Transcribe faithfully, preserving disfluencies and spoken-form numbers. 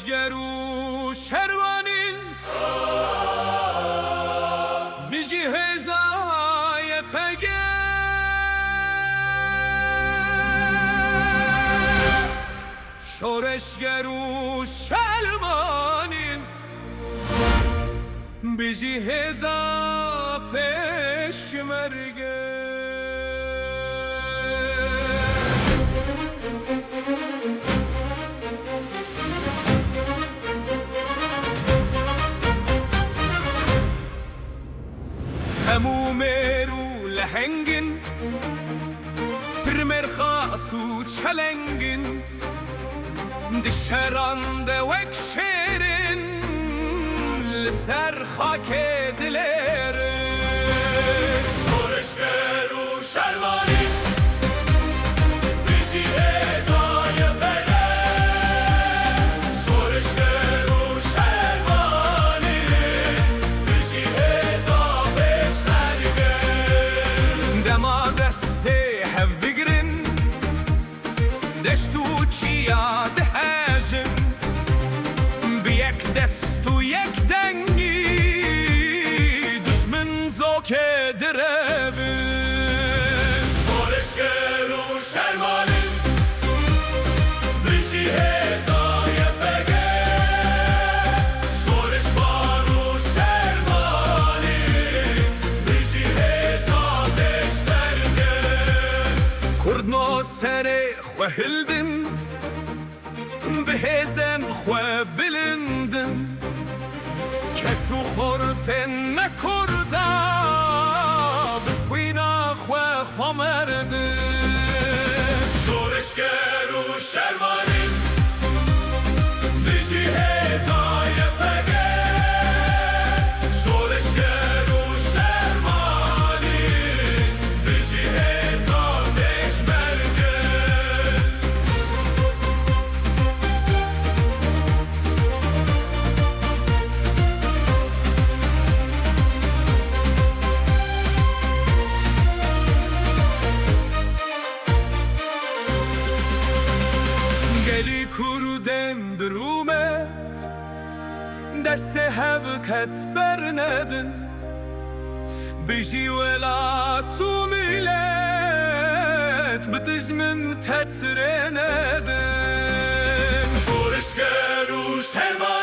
Ger û şervanîn, bijî hêza Y P G. Şoreşger û şervanîn, bijî hêza pêşmerge. Hemû mêr û leheng in, pir mêrxas û çeleng in, di şeran de wek şêr in, li ser xakê dilêrin. Şoreşger û şervanî, bijî hêza Y P G. Şoreşger û şervanî, bijî hêza pêşmerge. Dema destê hev digirin, deşt û çiya dihejin, bi yek dest û yek dengî dijmin zokê direvin. Şoreşger û şervanî, bijî hêza Y P G. Şoreşvan û şervanî, bijî hêza pêşmerge. Kurdno serê xwe hildin, bi hêzên xwe bilindin. Keç û xortên me Kurda, bi xwîna xwe xwe merdin. Şoreşger û şervanî, bijî hêza Y P G. Şoreşger û şervanî, bijî hêza pêşmerge. Gelî Kurdên bi rûmet, destê hev ket bernedin. Bijî welat û milet, bi dijmin tetrê nedin. Şoreşger û şervan